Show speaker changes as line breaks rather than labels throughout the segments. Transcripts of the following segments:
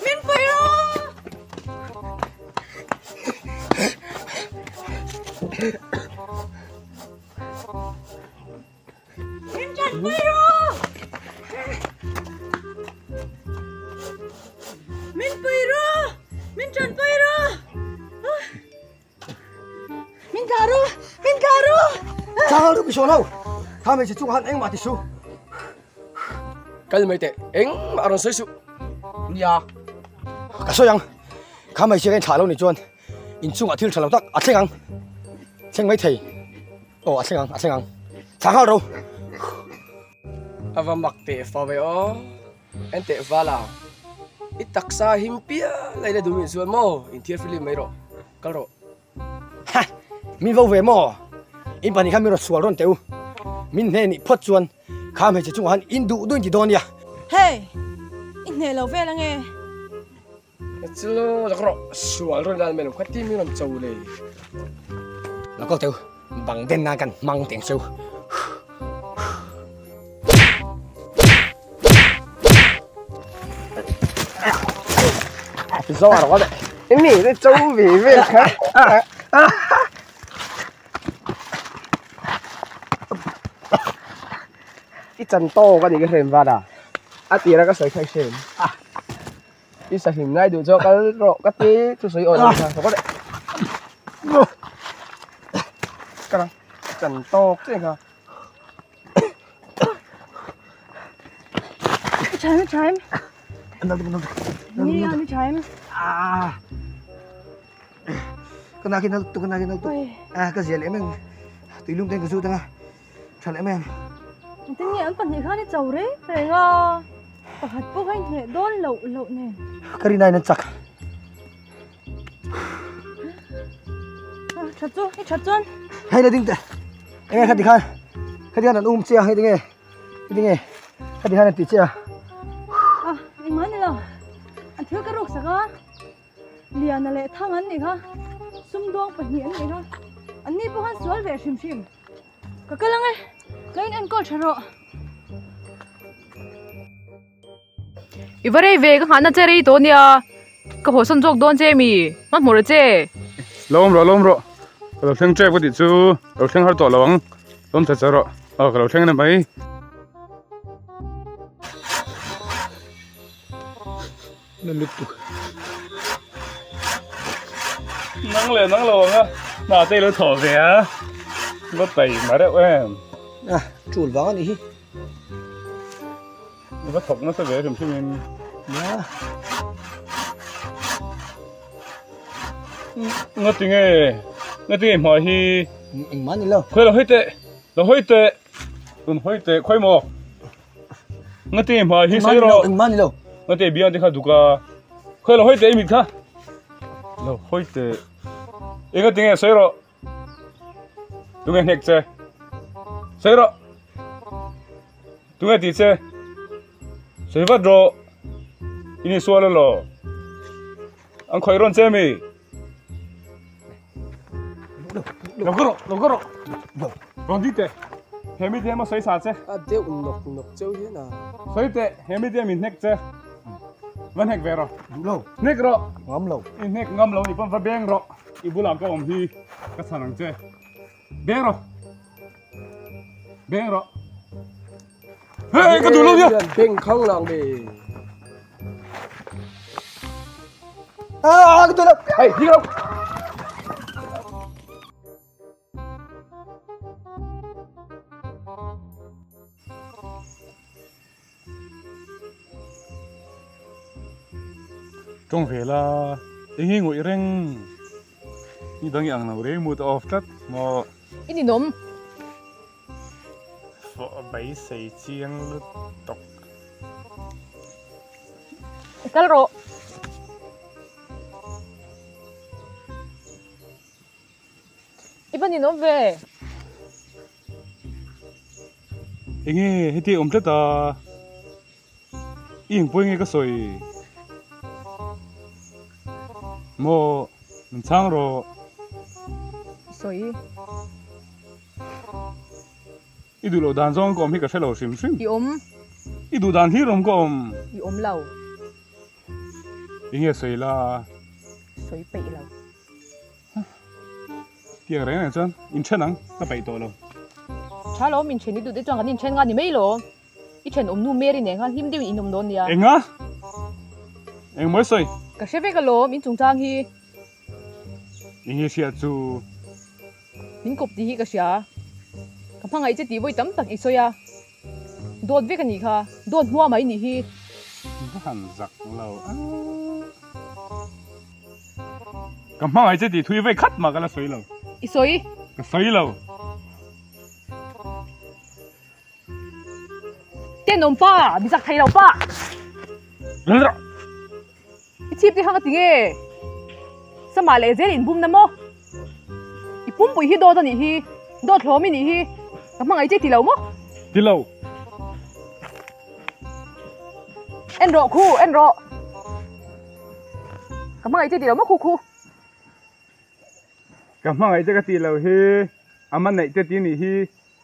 Min pui rawh! Min ṭan pui rawh! Min pui rawh! Min ṭan pui rawh! Min thlah rawh! Min thlah rawh!
Thlah rawh misual ho! Kha hmeichhe chungah khan engmah ti suh.
Kal mai teh, engmah a rawn sawi suh.
Nia, ka sawi ang. Kha hmeichhia ka inthlah lo nih chuan inchungah thil tha lo tak a thleng ang. Thleng mai thei. Aw a thleng ang, a thleng ang. Thlah nghal ro.
A va mak teh fa ve aw. En teh vala. I taksa him pial a ila duh nih chuan maw inthiar filim mai rawh. Kal rawh.
Ha! Min vo ve maw? In pahnih khan min rawn sual rawn teh u. Min hne nih phawt chuan kha hmeichhe chungah khan in duh duh in ti dawn nia.
Hey! I hne lo vel ange.
Chu lak rawh, sual rawn lan mai lo kha ti min rawn cho le.
Lo kal teh u, bang den nan kan hmang teng che u.
Zo ar wa ni le cho ve ve kha. I chan to ka ni ka hrem va da. A tira ka soi khai hrem. I sahim ngai duh chu kal rawh ka ti chu sawi awn kha ka le. Ka chan tawk che kha.
Chhaim chhaim. Ni ani chhaim.
Ah. Ka na khi nal tu ka na khi nal tu. Ah ka zia leh em tuilum ten ka zu tanga. Tha leh em.
Tin nge an pahnih khan i cho reng reng a. Pakhat pawh kha i hneh dawn loh loh nen.
Ka rin aiin an chak.
Tha chu, i tha chuan.
Hei la ding teh. Enge khati khan. Khati khan an um che a, hei tinge. Hei tinge. Khati khan an ti che a.
Ah, engmah ni lo. An thil ka ruk sak a. Liana leh Thang an nih kha. Sumdawng pahnih an nih kha. Anni pawh khan sual ve hrim hrim. Ka kal ang e. Lo in enkawl tha rawh.
I va rei ve ka nghahna che rei tawh nia ka haw sawn zawk dawn che mi hmanhmawh rawh che.
Lo awm rawh lo awm rawh ka lo thleng tep ka tih chu lo thleng har tawh lo ang lo awm that che rawh aw ka lo thleng na mai.
Na lutuk.
Nang leh nang lo anga hna te i lo thawh ve a va taima reuh em.
A tul vang a nih hi.
Va thawk nasa ve hrim hrim in.
Nia.
Nga tinge nga tinge hmai hi.
Engmah ni lo.
Khawi lo hawi teh lo hawi teh tun hawi teh khawi maw. Nga tinge hmai hi sawi rawh.
Engmah ni lo.
Nga tinge biang te kha duk a. Khawi lo hawi teh i mit kha. Lo hawi teh. Enga tinge sawi rawh. Tunge hnek che? Sawi rawh. Tunge ti che? Sawi vat rawh. In insual elaw? An khawih rawn che mi? Lo ka rawh, lo ka rawh. Rawn ti teh. He mi te emaw sawi sa che.
A deuh nawk nawk cheu hian a.
Sawi teh, he mi te min hnek che. Va hnek ve rawh.
Duh lo.
Hnek rawh.
Ngam lo.
I hnek ngam lo nih pawn va beng rawh. I bulah ka awm hi ka chhan ang che. Beng rawh. Beng rawh. Hey, ka duh lo nia.
Beng khang lang ve.
Ah, ka duh lo.
Hey, đi đâu?
Tawng ve la, eng nge ngawih reng? Ni dang i ang lo reng mood off tlat maw?
I ninawm.
Fawh beisei chiang lutuk.
Kal rawh. I va ninawm ve.
Enge heti awm tlat a, i engpawh nge ka sawi? Maw min chhang rawh.
I sawi.
I duh loh dan zawng ka awm hi ka hre lo hrim hrim.
I awm.
I duh dan hlir awm ka awm.
I awm lo.
I nge sawi la?
Sawi peih lo.
Tiang reng reng chuan inthen ang, ka peih tawh lo.
Tha lo, min then i duh te chuan kan inthen nga ni mai lo. I thenawm nu Mary nen khan hlim deuhin in awm dawn nia.
Enga? Engmaw i sawi?
Ka hre vek alawm, in chungchang hi.
Enge hria chu?
Min kawp tih hi ka hria. Ka hmangaih che tih vawi tam tak i sawi a. Dawt vek a nih kha. Dawt hmua mai nih hi.
Ka han zak lo a. Ka hmangaih che tih thui vei khat mah ka la sawi lo.
I sawi?
Ka sawi lo.
Tenawm pa, mi zak thei lo pa.
Lal rawh.
I chhip te kha ka ti nge? Sama leh zel in bum na maw? I pumpui hi dawt a nih hi, dawt hlawm i nih hi, ka hmangaih che ti lo maw?
Ti lo.
En rawh khu, en rawh. Ka hmangaih che ti lo maw khu khu?
Ka hmangaih che ka ti lo hi, a manneih che ti nih hi,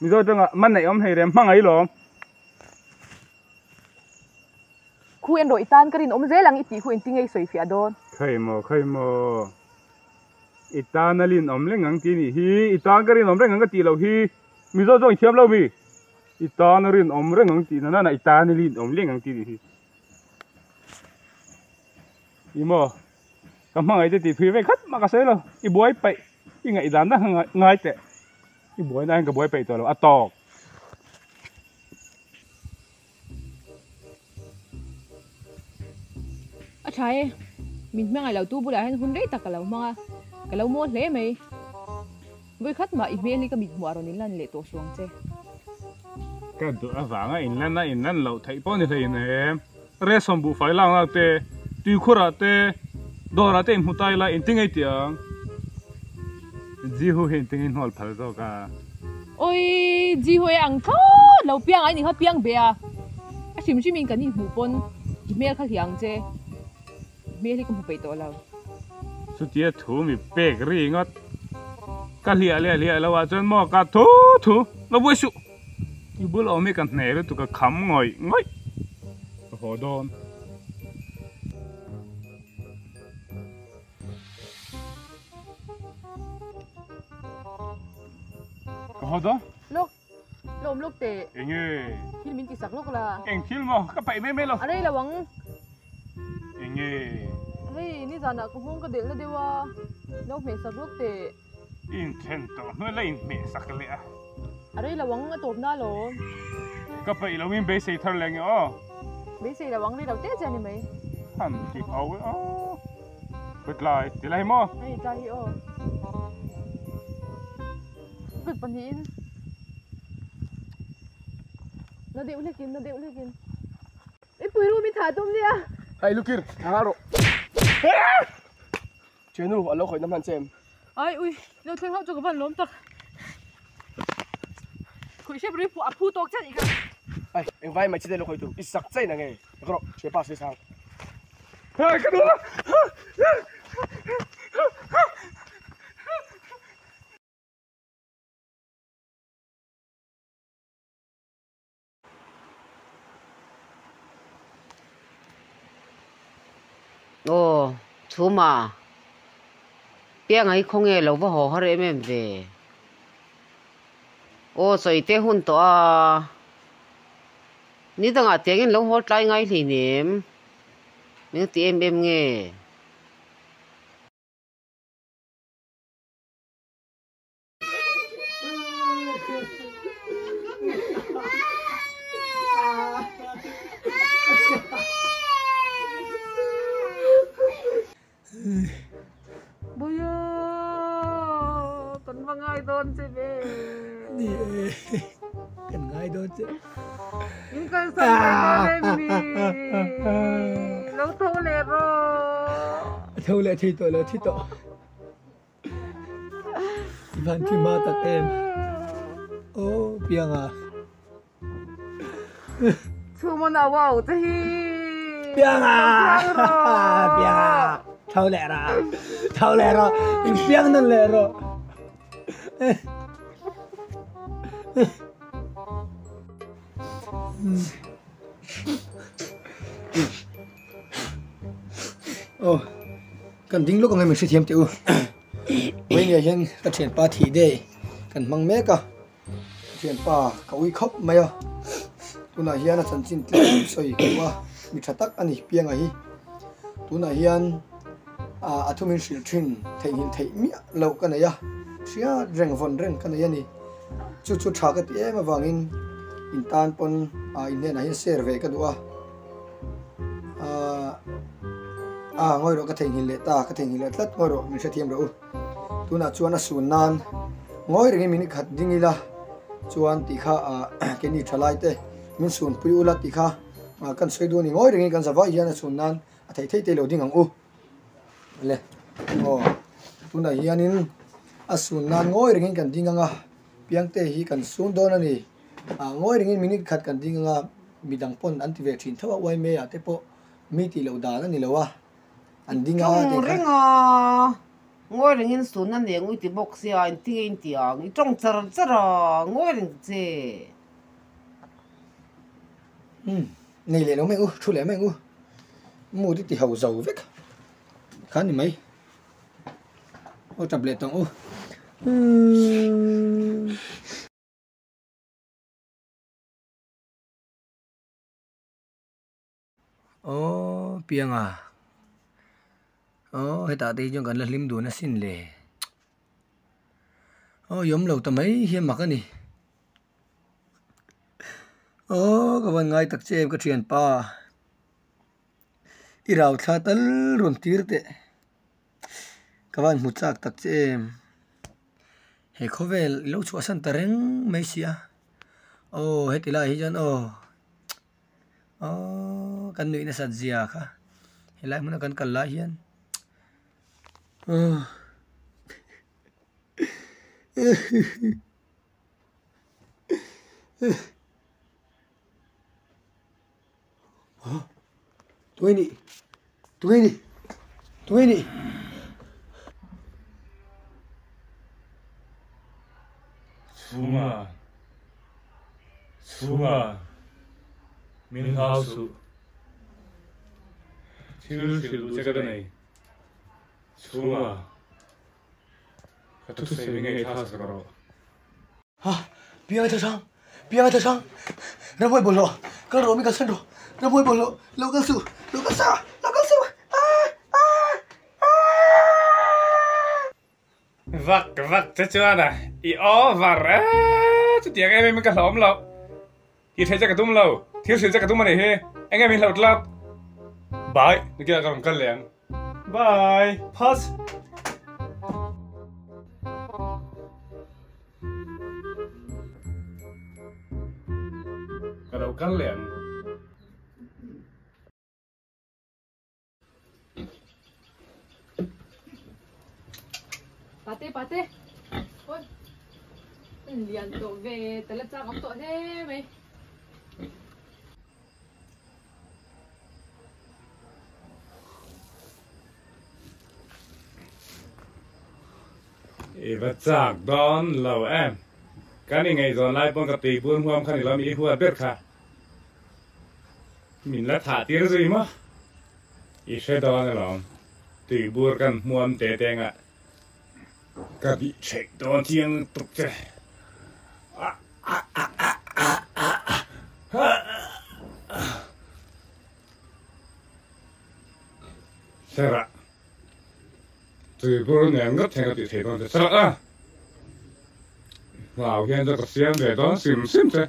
Mizo tawngah manneih awm hlei rem hmangaih lawm.
Khu en rawh i tan ka rinawm zel ang i tih khu engtin nge i sawi fiah dawn?
Khawi maw, khawi maw, i tan a rinawm reng ang tih nih hi, i tan ka rinawm reng ang ka tih loh hi, Mizo zawng i thiam lo mi? I tan a rinawm reng ang tih na nana i tan a rinawm reng ang tih nih hi. I maw, ka hmangaih te tih thui vek khat mah ka sawi lo, i buai paih, i ngaihdan na ngai teh, i buai na hian ka buai paih tawh lo, a tawk.
A tha e, min hmangaih lo tu bulah hian hun rei tak ka lo hmang a, ka lo mawl hle mai. Vawikhat mah i hmel hi ka mit hmuh a rawn inlan leh tawh suang che.
Ka duh avanga inlan a inlan loh theih pawh ni hlein em. Restaurant buhfai lakna te, tuikhurah te, dawrah te inhmu ta ila engtin ngei tih ang? Jihu hi engtin ngei hnual phal zawk a?
Oi, Jihu e ang thlawt lo piang ai ni kha piang be a. A hrim hrim in kan inhmuh pawn i hmel kha hliah ang che. I hmel hi ka hmu peih tawh lo.
Chutia thu mi pek ri ngawt. Ka hliah leh hliah lo ah chuan maw ka thu thu lo buai suh. I bul awm hi ka hne lutuk a kham ngawih ngawih ka haw dawn. Ka haw dawn.
Lawk, lawm lawk teh.
Enge?
Thil min ti sak lawk la.
Eng thil maw? Ka paih mai mai lo.
A rei lo ang.
Enge?
Hei, nizanah ka nghawng ka delh na deuh a, lo hmeh sak lawk teh.
I inthen tawh hnuai la inhmeh sak leh a.
A rei lo ang a tawp na alawm.
Ka paih lo in beisei thar leh nge aw.
Beisei lo ang rei lo te che a ni mai.
Han ti ho e aw. Kut lai ti lai maw?
Hei tlai hi aw. Kut pahnihin. Na deuh hlekin na deuh hlekin. I pui ru mi thah tum nia.
Hei lukir, a rawh. Thiannu, a lo khawih na hman che em?
Ai ui, lo thleng hlauh chu ka van lawm tak. Khawih hrep ri a phu tawk chiah nih kha.
Ai, engvai mai chite lo khawih tur, i sak chain ang e. Ka rawh, thianpa sawi sang.
Ai, ka duh lo.
Aw, chhuma pianga hi khawnge lo va haw har em em ve. Aw, sawi te hun tawh a, ni dangah tiangin lo haw tlai ngai hleinem, eng ti em em nge?
Buia kan va ngai dawn che ve.
Ni e, kan ngai dawn che.
In kalsan mai dawn em ni? Lo tho leh rawh.
A tho leh thei tawh lo thi tawh. I van thi hma tak em? Aw Pianga.
Chhum a wow te hi.
Pianga! Pianga! Tho leh rawh. Tho leh rawh. In piang nawn leh rawh. Aw kan ding lawk ang em min hrethiam teh u. Vawinia hian ka thianpa thih day kan hmang mek a, ka thianpa ka ui khawp mai a, tunah hian a chanchin tlem sawi ka duh a, mi tha tak a ni pianga hi. Tunah hian ah a thumin hrilh thin theihnghilh theih miah loh ka nei a, hriat reng vawn reng ka nei a ni. Chu chu tha ka ti em avangin in tan pawn ah in hnenah hian share ve ka duh a. Ahh ah ngawi rawh ka theihnghilh leh ta ka theihnghilh leh tlat ngawi rawh min hrethiam rawh u. Tunah chuan a sun nan ngawi rengin min khat ding ila chuan tih kha ah keini thalai te min sun pui ula tih kha ah kan sawi duh a ni ngawi rengin kan zavai hian a sun nan a theih theih te lo ding ang u. Le aw tunah hianin a sun nan ngawi rengin kan ding ang a piangte hi kan sun dawn a ni. Ah ngawi rengin minute khat kan ding anga midang pawn an ti ve thin tho a uaime ah te pawh mi tih loh dan a ni lo a an ding a
Tawng reng a ngawi rengin sun a neng ui ti bawk sia engtin nge in ti ang i tawng char char a ngawi reng ta che.
Umm nei leh lo mai u thu leh mai u mood i ti ho zo vek kha ni mai. Aw tap leh tawng u umm. Aw pianga aw hetah te hi chuan kan la hlim dun asin le aw i awm lo ta mai hi a mak a ni aw ka van ngai tak che em ka thianpa i rau thla tal rawn tir teh ka van hmu chak tak che em. He khawvel i lo chhuahsan ta reng mai si a aw heti lai hi chuan aw aww kan nuih nasat zia kha helai hmuna kan kal lai hian aw Tunge nih tunge nih tunge nih.
Chhunga chhunga min hlau suh thil hrilh duh che ka nei chhunga ka thusawi ngei thlak rawh.
Ha, piang a tha hrang. Piang a tha hrang, Ramhuai bawlhhlawh, kal rawh mi kalsan rawh, Ramhuai bawlhhlawh, lo kal suh, lo kal suh, lo kal suh, aah aah aah.
Vak vak che chuan a, i over e, chutiang em em in ka hlawm loh, tih theih che ka tum lo, thil hrilh che ka tum a nih hi, enge min hlauh tlat, bye, nikila ka rawn kal leh ang. Bye, pass. Ka lo kal leh ang.
Pate pate. Oi. Lian tawh ve tala chak awm tawh hle mai.
I va chak dawn lo em? Kan ingaihzawn lai pawn ka tuibur huam kha ni lo mi i huat ber kha. Min la thah tir zui maw? I hre dawn alawm. Tuibur kan hmuam te te anga ka bih theih dawn chiang tuk che. Sera. Tuibur nen ngawt hian ka tih theih dawn che chak a, hlau hian chu ka siam ve dawn sim sim che.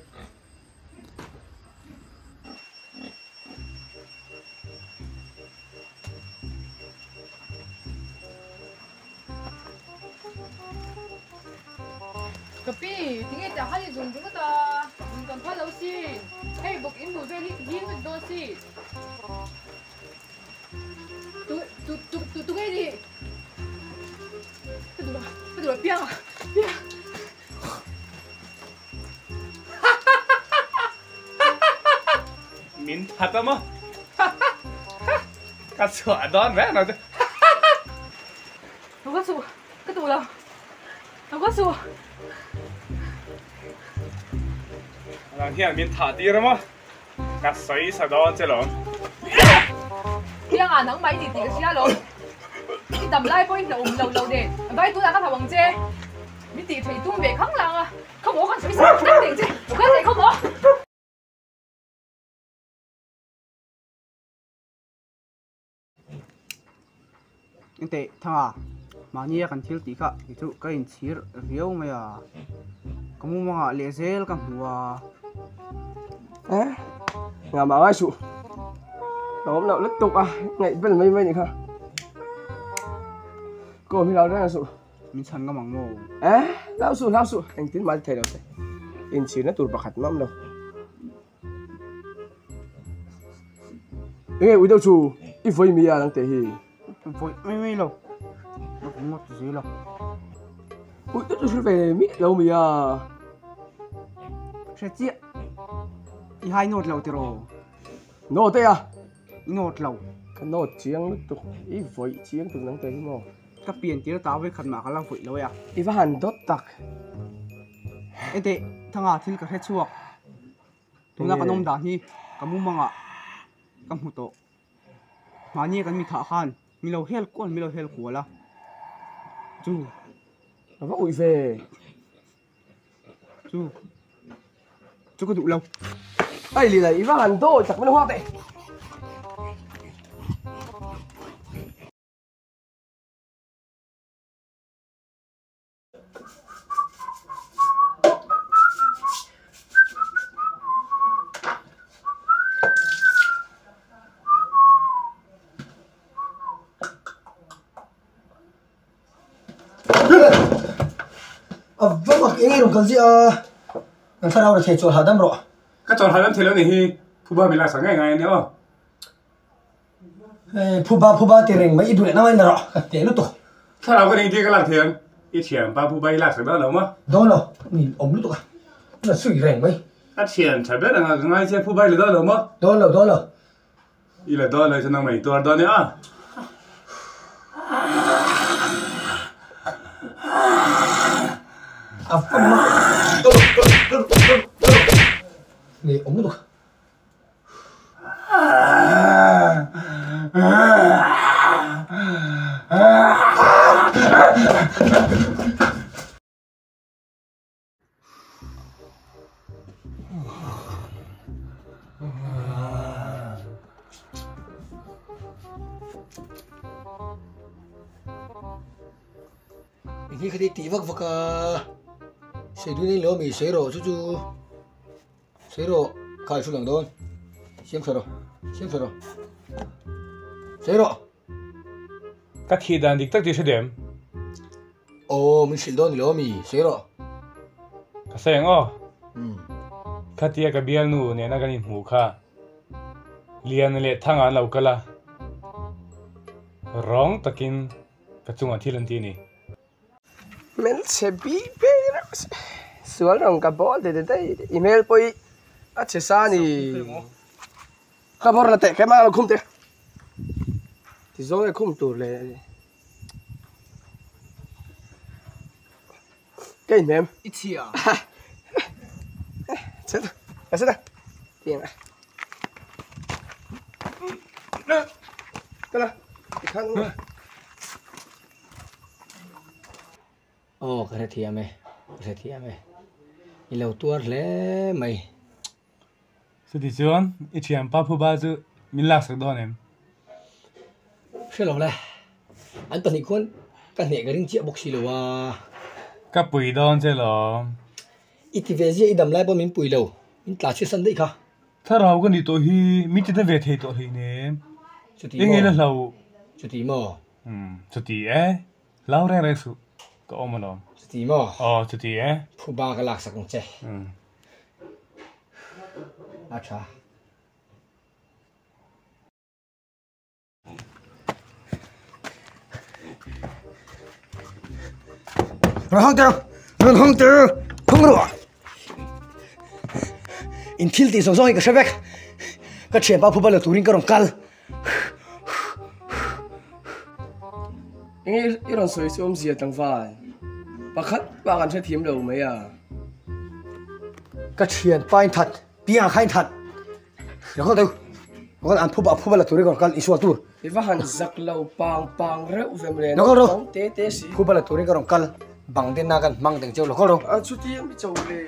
Ka pi, tinge tah khan i zung ringawt a, zung kan phal lo sin, hei bawk in bul vel hi ti him vek dawn sin. Tu tu tu tu tu nge ni? Ka duh lo, ka duh lo, piang a, piang.
Min that a maw? Ka chhuah dawn reng lo che.
Lo ka suh, ka duh lo. Lo ka suh.
Nang hian min thah tir a maw? Ka sawi sa dawn che lawm.
Thianga nangmah i ni tih ka hria lawm. I dam lai pawhin hlauh awm lo lo nen vai tunah ka hlau ang che. Min tih thei tum ve khang lang a, khawmaw khan sawi sa tak deng che, lo kal thei khawmaw.
Engteh Thanga, mahnia kan thil tih kha kei chu ka inchhir riau mai a, ka mumangah leh zel ka hmu a.
Eh, ngah mah ngai suh. Ka awm loh lutuk a, ngaih bel mai mai nih kha. Ka awm hi lo reng suh.
Min chhan ngam ang maw?
Eh, hlau suh, hlau suh. Engtin mah ti thei lo che. Inchhirna tur pakhat mah awm lo. Enge ui deuh chu i vawi mi a nang teh hi.
Vawi mai mai lo. Ka hmu ngawt zel a.
Ui deuh chu hre ve miah lo mi a.
Hre chiah. I hai note lo tiraw?
Note a.
I note lo.
Ka note chiang lutuk. I vawi chiang tuk nang teh hi maw?
Ka pian tir ta vawi khat mah ka la vawi lo e a.
I va han dawt tak.
Enteh Thanga thil ka hre chhuak. Tuna kan awm dan hi ka mumangah ka hmu tawh. Mahni kan mi thah khan mi lo hel kual mi lo hel kual a. Chu.
A va uih ve.
Chu. Chu ka duh lo.
Ai lila i va han dawi tak min lo nghak teh.
A va mak eng rawn kal ziah a, kan thlarau ra thei chawl hahdam rawh.
Ka chawl hahdam thei lo ni hi, phuba min laksak ngei ngai a nia aw.
Phuba phuba ti reng mai i duh leh nang a rawh ka teh lutuk.
Thlarau ka ning tir ka lak thei ang, i thian pa phuba i laksak dawn lo maw?
Dawn lo, min awm lutuk a, na sui reng mai.
Ka thian tha ber anga ka ngai che phuba i la dawn lo maw?
Dawn lo, dawn lo.
I la dawn lo chu nangmah i tuar dawn e a.
A va mak Ni awm lutuk. Enghi kha tih vak vak a, sawi dun englo ami sawi rawh chu chu. Sawi rawh, kha i hru lang dawn. Siam tha rawh, siam tha rawh. Sawi rawh.
Ka thih dan dik tak tih hre dem.
Aw, min hrilh dawn ni lo mi, sawi rawh.
Ka sawi ang aw. Khatia ka bialnu nena kan inhmuh kha Liana leh Thanga an lo kal a, rawng takin ka chungah thil an ti a ni.
Hmelchhe bik bik reuh se sual rawng ka bawl de de daih i hmel pawh hi a chhe sa a ni ka bawr la teh keimah lo khum teh ti zawng e khum tur leh ka inhmem
i chhia
chhe ta ka chhe ta tiang a ka la tikhan
Aw ka hrethiam e, ka hrethiam e. I lo tuar hle mai.
Chuti chuan i thianpa phuba chu min laksak dawn em?
Hre lo le, an pahnih khuan ka hneh ka ring chiah bawk si lo a.
Ka pui dawn che lawm.
I ti ve ziah i dam lai pawh min pui lo, min tla chhiat san daih kha.
Thlarau ka nih tawh hi min ti na ve thei tawh hleinem.
Chuti
Eng
maw?
nge la hlau?
Chuti maw?
Umm, chuti e. Hlau reng reng suh, ka awm alawm.
Chuti maw?
Aw, chuti e.
Phuba ka laksak ang che.
Umm.
A tha. Rawn hawng tir, rawn hawng tir, hawng rawh. In thil tih zawng zawng hi ka hre vek. Ka thianpa phuba la turin ka rawn kal.
Enge i rawn sawi chu awmzia tlangval? Pakhat bak an hrethiam lo mai a.
Ka thianpa in that, piang kha in that. Lo kal teh u. Lo kal an phuba a phuba la tur i ka rawn kal insual tur.
I va han zak lo pang pang reuh ve mawle.
Lo kal rawh.
Naupang te te si.
Phuba la turin ka rawn kal bang den na kan hmang deng cheu lo kal rawh.
A chuti a mi cho le.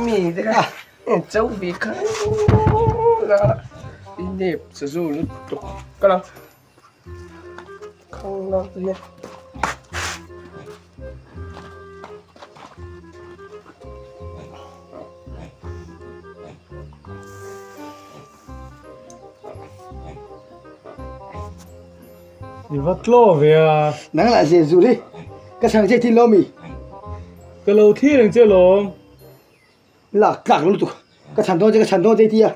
Mi te kha chau ve kha la i nep sazu lutuk ka lang khang lang te hian.
I va tlaw ve a.
Nang lah zeh zuh hi ka chhang che thin lo mi.
Ka lo thlir ang che lawm.
Lak tlak lo lutuk ka chhan dawn che ka chhan dawn che tia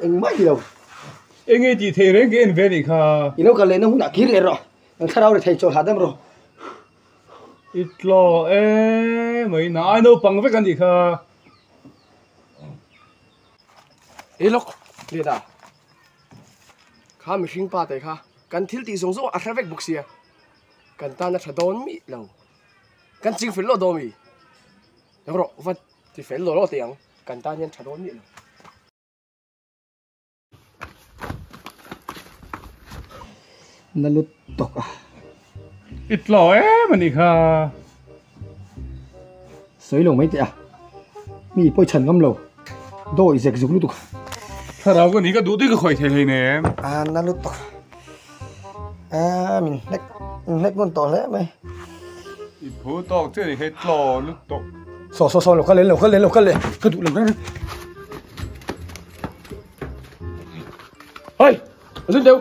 engmah ti lo.
Eng nge tih theih reng ka en ve anih kha.
I lo kal lehna hunah kir leh rawh. Nang thlarau ri thei chaw hahdam rawh.
I tlaw e mai na ai naupang vek anih kha.
I lawk let a. Kha mihring pa te kha kan thil tih zawng zawng a hre vek bawk sia. Kan tan a tha dawn mi lo. Kan ching fel lo dawn mi. Lo rawh va ti fel lo lo teh ang. Kan tan hian tha dawn mi lo.
Na lut tawk a.
I tlaw em anih kha.
Sawi lo mai teh a. Mi pawi chhan ngam lo. Dawi zek zuk lutuk.
Thlarau ka ni ka duh duh ka khawih thei hlei nem.
A na lutuk. A min hnek min hnek ngun tawh hle mai.
I phu tawk chiah ni hei tlaw lutuk.
Saw saw saw lo kal leh lo kal leh lo kal leh ka duh lo reng reng.
Hei! Zun deuh.